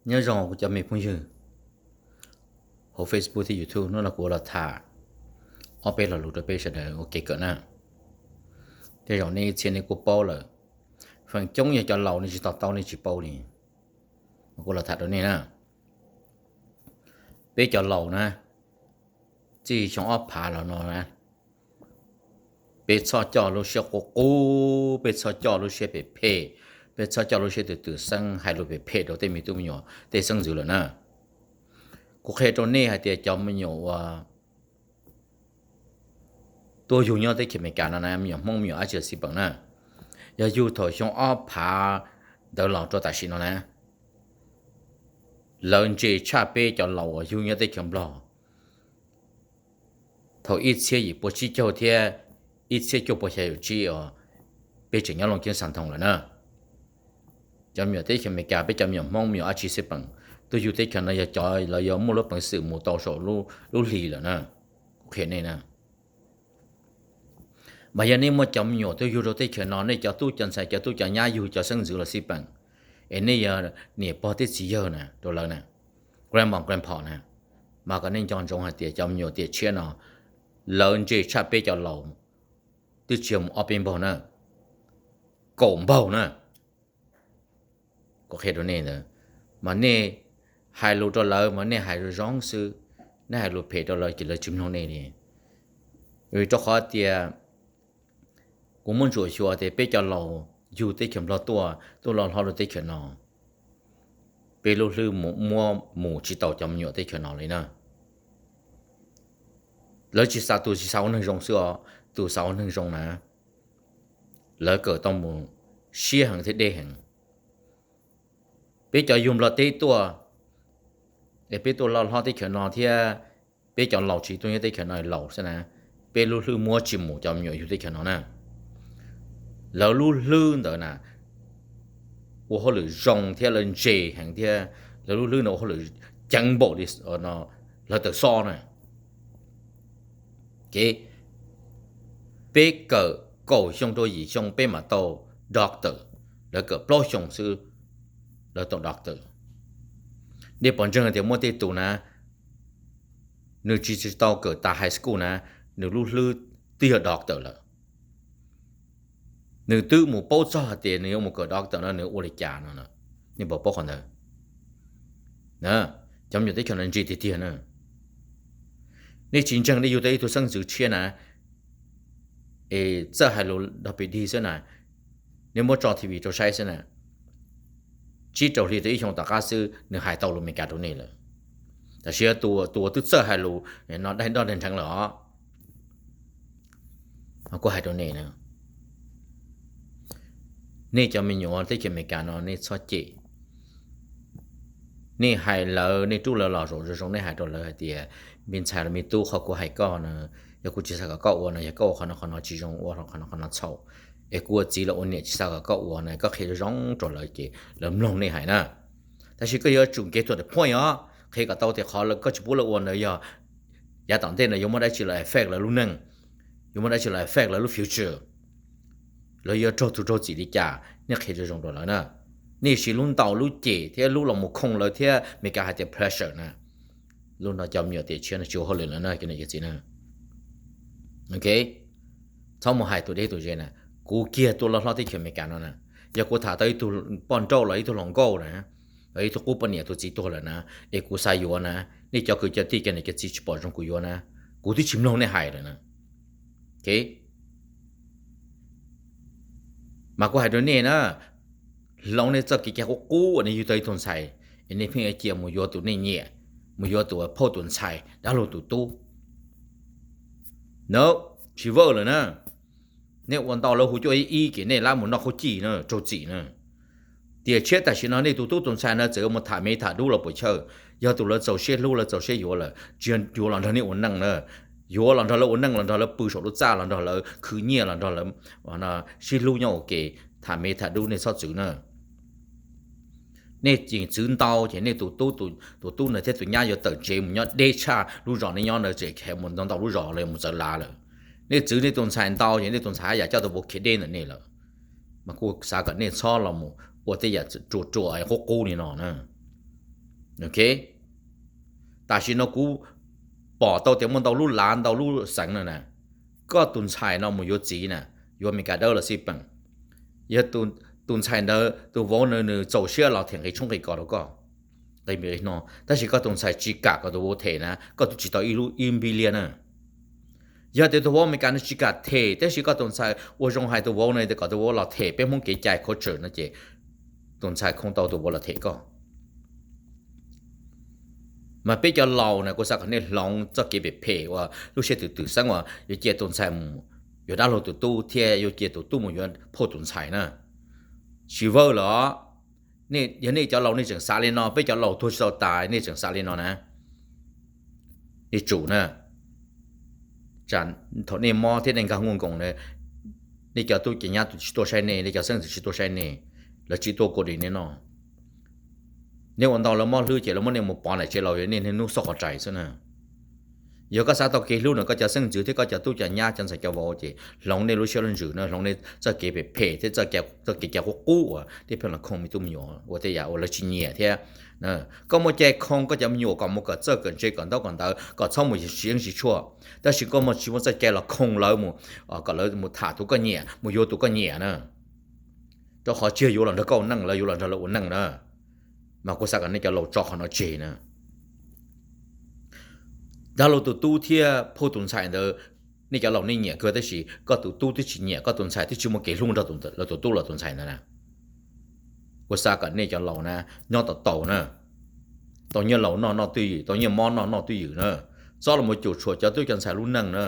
Nyob zoo kuv cov me phooj ywg hauv Facebook thiab YouTube, hnub no kuv los tham ob peb lo lus rau peb sawv daws ua kev kawm na. Tej zaum nej ib txhia nej kuj paub lawm, feem coob yog cov laus nej tsis to taub nej tsis paub li. Kuv los tham rau nej na, peb cov laus na, txij xyoo ob phav los no na, peb txhob coj lub siab qub qub, peb txhob coj lub siab phem phem, peb txhob coj lub siab twm twm xeeb hais lus phem phem rau tej me tub me nyuam tej xeeb ntxwv lawm na. Kuv qhia rau nej hais tias cov me nyuam uas tuaj yug nyob teb chaws Amelikas no na, me nyuam Hmoob me nyuam dab tsi xij peem na, yog yug thaum xyoo ob phav ntawd los rau tam sim no na, lawv ntse tshaj peb cov laus uas yug nyob teb chaws Nplog thaum ib txhiab yim pua tsib caug thiab ib txhiab cuaj pua xya caum tsib os, peb tseem nyob Looj Ceeb Xas Thoos lawm na. Cov me nyuam teb chaws Amelikas, peb cov me nyuam Hmoob me nyuam dab tsi xij peem tuaj yug teb chaws no yog cov lawv yuav muaj lub peev xwm mus tau saum lub hli lawm na. Kuv qhia nej na, mas yog nej muaj cov me nyuam tuaj yug rau teb chaws no, nej cov tub cov ntxhais cov tub cov nyab yug cov xeeb ntxwv los xij peem, es nej yog niam pog thiab txiv yawg na rau lawv na, grandma grandpa na, mas kom nej nco ntsoov hais tias cov me nyuam tiam tshiab no lawv ntse tshaj peb cov laus twb tsis yog mus ob peb npaug na, kaum npaug na. Kuv qhia rau nej ntawd, mas nej hais lus rau lawv mas nej hais zoo zoo xwb, nej hais lus phem rau lawv ces lawv tsis mloog nej li. Vim rau qhov tias kuv muab ntsuam xyuas tias peb cov laus yug teb chaws Nplog tuaj, tuaj loj hlob rau teb chaws no, peb lub hlwb muab mus tsis tau cov me nyuam teb chaws no li na. Lawv tsis xav, tus tsis xav ua neeg zoo xwb os, tus xav ua neeg zoo na, lawv kawm tau mus siab heev thiab deb heev. Peb cov yug Nplog teb tuaj, es peb tuaj loj hlob teb chaws no thiab peb cov laus tsis tuaj nyob teb chaws no laus xwb na, peb lub hlwb muab tsis mus cov me nyuam yug teb chaws no na. Lawv lub hlwb ntawd na ua hauj lwm zoo thiab lawv ntse heev thiab lawv lub hlwb no ua hauj lwm ceev npaum li lawv tawm xob na. Ces peb kawm kaum xyoo rau yim xyoo peb mam tau doctor, lawv kawm plaub xyoo xwb lawv tau doctor. Nej pom ntseeg tias muaj tej tus na, nws tsis tau kawm tas high school na, nws lub hlwb twb yog doctor lawm. Nws twb mus paub txog hais tias nws yuav mus kawm doctor no nws ua li cas no. Nej puas paub qhov ntawd? Cov me nyuam teb chaws no ntse tiag tiag na. Nej tsis ntseeg, nej yug tau ib tug xeeb ntxwv tshiab na, es txawj hais lus dog pim dig xwb na, nej muab tso T V rau saib xwb na, tsib rau hli rau ib xyoo tom qab xwb nws hais tau lus Amelikas rau nej lawm. Tab sis tus uas twb txawj hais lus no daj doj nrheev lawm os. Kuv hais rau nej na, nej cov me nyuam teb chaws Amelikas no nej txhob cem. Nej hais lawv, nej rub lawv los zaum zoo zoo, nej hais rau lawv hais tias, me ntxhais los me tub, qhov kuv hais koj na, yog kuv tsis xav kom koj ua no, yog koj ua qhov no qhov no tsis zoo, ua qhov no qhov no txhaum, es kuv ua txiv los ua niam tsis xav kom koj ua na, koj qhia zoo zoo rau lawv ces lawv mloog nej hais na. Tab sis koj yuav tsum get to the point os, qhia kom tau tias qhov koj tsis pub lawv ua ntawd yog yav tom ntej no yuav muaj dab tsi los affect lawv lub neej, yuav muaj dab tsi los affect lawv lub future, lawv yuav raug tus raug txim li cas, nej qhia zoo zoo rau lawv na. Nej siv lub ntaus lub cem thiab lub los mus khoo lawv thiab Amelikas hais tias pressure na, lub no cov me nyuam tiam tshiab no tsis ua hauj lwm lawm na cov niam cov txiv na. Ok, txhob mus hais tus deb tus ze na. Kuv kiag tuaj loj hlob teb chaws Amelikas no na, yog kuv tham tau ib tug poj nrauj los ib tug hluas nkauj na, los ib tug qub poj niam tus txiv tuag lawm na, es kuv xav yuav na, nej cov kwv cov tij cov niam cov txiv tsis pom zoo kuv yuav na, kuv twb tsis mloog nej hais lawm na. Ok, mas kuv hais rau nej na, hloov nej txoj kev cai qub qub uas nej yug tau ib tug ntxhais, es nej pheej cia mus yuav tus nej nyiam, mus yuav tus phauj tus ntxhais dab laug tus tub. No, tsis work lawm na. Nej ua ntau lawv hu cuaj ib ib ces nej lab mus noj qhauv cij na, raug txim na. Tiam tshiab tam sim no nej tus tub tus ntxhais no txawm mus tham me tham dub los puas chawj, yog tus lawv txaus siab hlub lawv txaus siab yuav lawm, tsis yog yuav los nrog nej ua neej na. Yuav los nrog lawv ua neej, los nrog lawv pw saum lub txaj, los nrog lawv khwv nyiaj, los nrog lawv sib hlub nyob ua ke, tham me tham dub nej txhob txwv na. Nej tseem txwv ntau ces nej tus tub, tus tub ntawd thiab tus nyab yuav tawm tsev mus nyob deb tshaj lub zos nej nyob ntawd, tseem khiav mus ntau ntau lub zos los mus txawv lav lawm. Nej txwv nej tus ntxhais ntau ces nej tus ntxhais haj yam coj tau npua khiav deb ntawm nej lawm. Mas kuv xav kom nej txhob los mus ua tej yam ruam ruam qub qub li no na. Ok, tam sim no kuv pom tau tias muaj ntau lub lav ntau lub xeev no na, koj tus ntxhais no mus yuav txiv na, yuav Amelikas dawb los xij peem, yog tus ntxhais ntawd tus vauv na nws txaus siab los them nqi tshoob nqi kos rau koj, nqi no, tab sis koj tus ntxhais tsis kam kom tus vauv them na, koj twb tsis tau ib lub ib npib liab na. Yog tias tus vauv Amelikas nws tsis kam them, tab sis koj tus ntxhais ua zoo hais tus vauv no tias kom tus vauv los them peb Hmoob kev cai culture no ces tus ntxhais khoo tau tus vauv los them koj. Mas peb cov laus na kuv xav kom nej hloov txoj kev phem phem uas lub siab twm twm xeeb uas yuav cia tus ntxhais mus yuav dab laug tus tub thiab yuav cia tus tub mus yuav phauj tus ntxhais na. Tsis vawj los, yog nej cov laus nej tseem xav li no, peb cov laus tuag tsis tau tas nej tseem xav li no na, nej tsum na. Thaum nej mob thiab nej nkag nkuj nkoos, nej cov tub cov nyab tsis tuaj saib nej, nej cov xeeb ntxwv tsis tuaj saib nej, lawv tsis tuaj kua dis nej noj. Nej ua ntau lawv mob hlwb ces lawv muab nej mus pov nram tsev laus, yog nej niaj hnub xauj qhov rais xwb na. Yog koj xav tau kev hlub ntawm koj cov xeeb ntxwv thiab koj cov tub cov nyab cov ntxhais cov vauv ces hloov nej lub siab lub ntsws na, hloov nej txoj kev phem phem thiab txoj kev cai qub qub uas nej pheej los khoo me tub me nyuam ua tej yam uas lawv tsis nyiam thiab. Koj muaj cai khoo koj cov me nyuam kom mus kawm txawj kawm ntse kawm ntaub kawm ntawv kom txhob mus siv yeeb siv tshuaj, tab sis koj muaj tsis muaj txoj cai los khoo lawv mus, kom lawv mus tham tus koj nyiam mus yuav tus koj nyiam na. Rau qhov tsis yog yuav los nrog koj ua neej, lawv yuav los nrog lawv ua neej na. Mas kuv xav kom nej cov laus tso qhov no tseg na. Dab laug tus tub thiab phauj tus ntxhais ntawd, nej cov laus nej nyiam kawg tab sis koj tus tub twb tsis nyiam, koj tus ntxhais twb tsis muaj kev hlub nrog lawv tus tub los tus ntxhais ntawd na. Kuv xav kom nej cov laus na nyob tau tau na, tau nyiaj laus noj noj twj ywm, tau nyiaj mob noj noj twj ywm na. Txhob los mus cuam tshuam cov tub cov ntxhais lub neej na.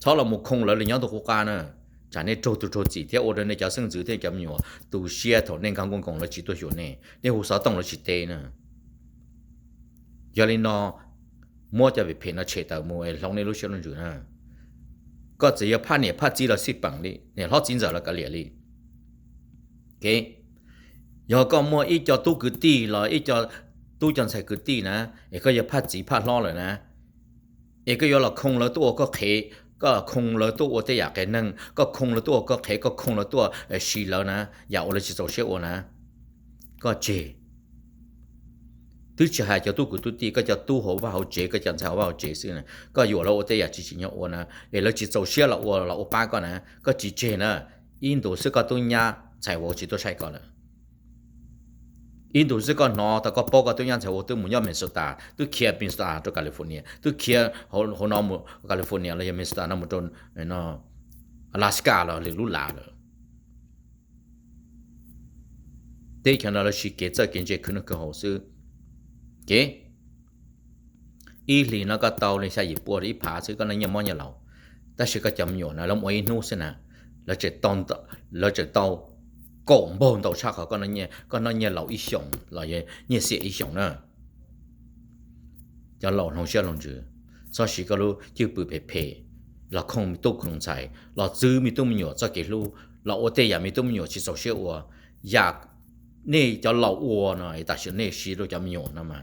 Txhob los mus khoo lawv li nyob tuaj qub qab na. Tsam nej raug tus raug txim thiab ua rau nej cov xeeb ntxwv thiab cov me nyuam tu siab thaum nej nkag nkuj nkoos lawv tsis tuaj xyuas nej, nej hu xov tooj lawv tsis teb na. Yog li no, muab cov phem phem no tshem tawm mus es hloov nej lub siab lub ntsws na. Koj txawm yog phaj niam phaj txiv los xij peem li, niam hlob txiv ntxawm los kav liam li. Yog koj muaj ib co tub kwv tij los ib co tub co ntxhais kwv tij na, es koj yog phaj txiv phaj hlob lawm na, es koj yuav los khoo lawv tuaj ua koj qhev, koj khoo lawv tuaj ua tej yam qias neeg, koj khoo lawv tuaj ua koj qhev, koj khoo lawv tuaj siv lawv na, yam uas lawv tsis txaus siab ua na, koj tseg. Twb tsis hais cov tub kwv tub tij, koj cov tub hauv vaj hauv tsev, koj cov ntxhais hauv vaj hauv tsev xwb na, koj yuam lawv ua tej yam tsis tsim nyog ua na, es lawv tsis txaus siab los ua los ua pab koj na, koj tsis tseg na. Ib ntus xwb koj tub nyab ntxhais vauv tsis tuaj saib koj lawm. Ib ntus xwb koj hnov tau koj paub koj tub nyab ntxhais vauv twb mus nyob Minnesota, twb khiav Minnesota rau California, twb khiav hauv no mus California los yog Minnesota no mus rau Alaska los lwm lub lav lawm. Teb chaws no lawv siv kev txawj kev ntse khwv noj khwv haus xwb. Ces ib hlis no koj tau li xya yim pua rau ib phav xwb koj noj nyiaj mob nyiaj laus, tab sis koj cov me nyuam no lawv mus ua ib hnub xwb na, lawv tseem tau kaum npaug ntau tshaj qhov koj noj nyiaj laus ib xyoos los yog nyiaj xiam ib xyoos na. Cov laus hloov siab hloov ntsws, txhob siv koj lub cwj pwm phem phem los khoo me tub khoo ntxhais, los txwv me tub me nyuam txoj kev hlub, los ua tej yam me tub me nyuam tsis txaus siab ua. Yam nej cov laus ua no tam sim nej siv rau cov me nyuam no mas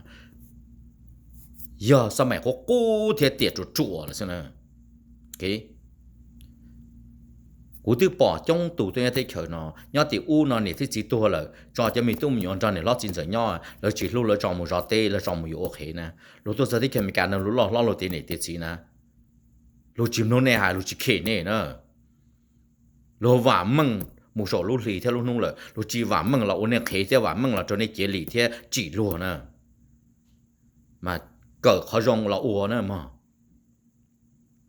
yog xab maim qub qub thiab tiam ruam ruam lawm xwb na. Kuv twb pom coob tus tuaj nyob teb chaws no, nyob tim ub no niam thiab txiv tuag lawm tso cov me tub me nyuam nrog niam hlob txiv ntxawm nyob, lawv tsis hlub lawv tso mus zov teb, lawv tso mus yuav ua qhev na. Luag tuaj txog teb chaws Amelikas no luag loj hlob luag tiav niam tiav txiv na, luag tsis mloog nej hais, luag tsis khem nej na. Luag vam meej mus saum lub hli thiab lub hnub lawm, luag tsis vam meej los ua nej qhev thiab vam meej los raug nej cev lim thiab tsim luag na. Mas kawm qhov zoo los ua na mog.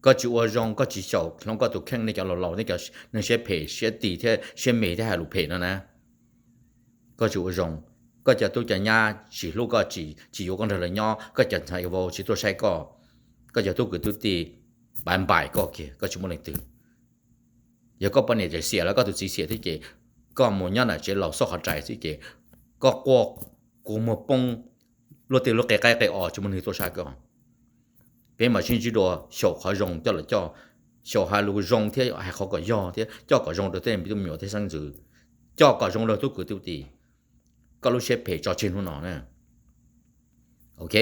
Koj tsis ua zoo, koj tsis xyaum hloov koj tus kheej, nej cov laus laus, nej cov neeg siab phem siab tis thiab siab me thiab hais lus phem no na. Koj tsis ua zoo, koj cov tub cov nyab tsis hlub koj, tsis yuav koj nrog lawv nyob, koj cov ntxhais vauv tsis tuaj saib koj, koj cov tub kwv tub tij npaim npaim koj kiag, koj tsis muaj leej twg. Yog koj poj niam tseem xiam los koj tus txiv xiam thiab ces koj mus nyob nram tsev laus xauj qhov rais xwb ces koj quaj kua muag poob, luaj tej lub qe qaib qe os tsis muaj neeg tuaj saib koj. Peb mam sib ntsib dua, xyaum qhov zoo coj los coj, xyaum hais lus zoo thiab hais qhov kom yog thiab coj kom zoo rau tej me tub me nyuam thiab xeeb ntxwv, coj kom zoo rau tub kwv tub tij. Koj lub siab phem tso tseg hnub no na. Ok,